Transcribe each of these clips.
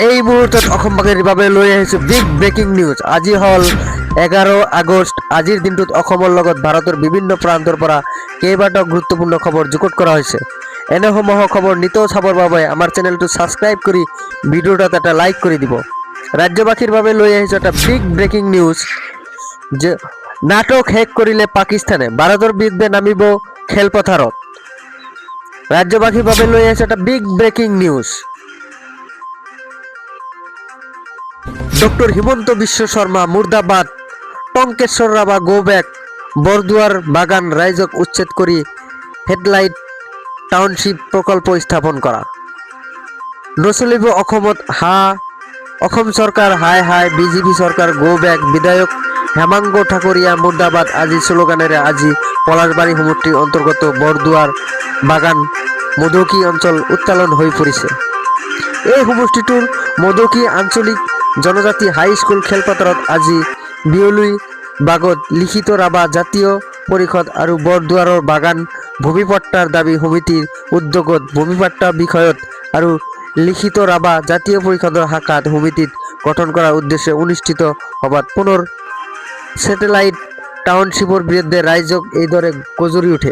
এই মুহূৰ্তত অসমবাসীৰ বাবে লৈ আহিছোঁ বিগ ব্ৰেকিং নিউজ। আজি হ'ল 11 আগষ্ট। আজিৰ দিনটোত অসমৰ লগত ভাৰতৰ বিভিন্ন প্ৰান্তৰ পৰা কেইবাটাও গুৰুত্বপূৰ্ণ খবৰ যুগুত কৰা হৈছে। এনেসমূহ খবৰ নিতৌ চাবৰ বাবে আমাৰ চেনেলটো ছাবস্ক্ৰাইব কৰি ভিডিঅ'টোত এটা লাইক কৰি দিব। ৰাজ্যবাসীৰ বাবে লৈ আহিছোঁ এটা বিগ ব্ৰেকিং নিউজ যে নাটক শেষ কৰিলে পাকিস্তানে, ভাৰতৰ বিৰুদ্ধে নামিব খেলপথাৰত। ৰাজ্যবাসীৰ বাবে লৈ আহিছোঁ এটা big breaking news. Doctor Himanta Biswa Sarma মুৰ্দাবাদ, টংকেশ্বৰ ৰাভা গো বেক। বৰদুৱাৰ বাগান ৰাইজক উচ্ছেদ কৰি ছেটেলাইট টাউনশ্বিপ প্ৰকল্প স্থাপন কৰা নচলিব অসমত। অসম চৰকাৰ হায় হায়, বিজেপি চৰকাৰ গো বেক, বিধায়ক হেমাংগ ঠাকুৰীয়া মুৰ্দাবাদ আদি শ্লোগানেৰে আজি পলাশবাৰী সমষ্টিৰ অন্তৰ্গত বৰদুৱাৰ বাগান মধুকী অঞ্চল উত্তাল হৈ পৰিছে। এই সমষ্টিটোৰ মধুকী আঞ্চলিক জনজাতি হাইস্কুল খেলপথাৰত আজি বিয়লি ভাগত লিখিত ৰাভা জাতীয় পৰিষদ আৰু বৰদুৱাৰৰ বাগান ভূমিপট্টাৰ দাবী সমিতিৰ উদ্যোগত ভূমিপট্টা বিষয়ত আৰু লিখিত ৰাভা জাতীয় পৰিষদৰ শাখাত সমিতিত গঠন কৰাৰ উদ্দেশ্যে অনুষ্ঠিত সভাত পুনৰ ছেটেলাইট টাউনশ্বিপৰ বিৰুদ্ধে ৰাইজক এইদৰে গজৰি উঠে।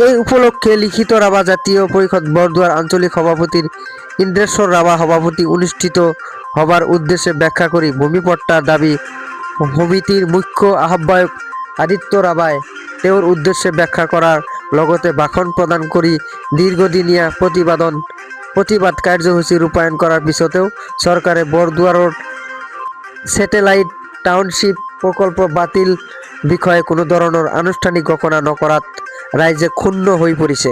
এই উপলক্ষে লিখিত ৰাভা জাতীয় পৰিষদ বৰদুৱাৰ আঞ্চলিক সভাপতিৰ ইন্দ্ৰেশ্বৰ ৰাভা সভাপতি অনুষ্ঠিত সভাৰ উদ্দেশ্যে ব্যাখ্যা কৰি ভূমিপট্টা দাবী সমিতিৰ মুখ্য আহ্বায়ক আদিত্য ৰাভাই তেওঁৰ উদ্দেশ্যে ব্যাখ্যা কৰাৰ লগতে ভাষণ প্ৰদান কৰি দীৰ্ঘদিনীয়া প্ৰতিবাদ কাৰ্যসূচী ৰূপায়ণ কৰাৰ পিছতেও চৰকাৰে বৰদুৱাৰৰ ছেটেলাইট টাউনশ্বিপ প্ৰকল্প বাতিল বিষয়ে কোনো ধৰণৰ আনুষ্ঠানিক ঘোষণা নকৰাত ৰাইজে ক্ষুণ্ণ হৈ পৰিছে।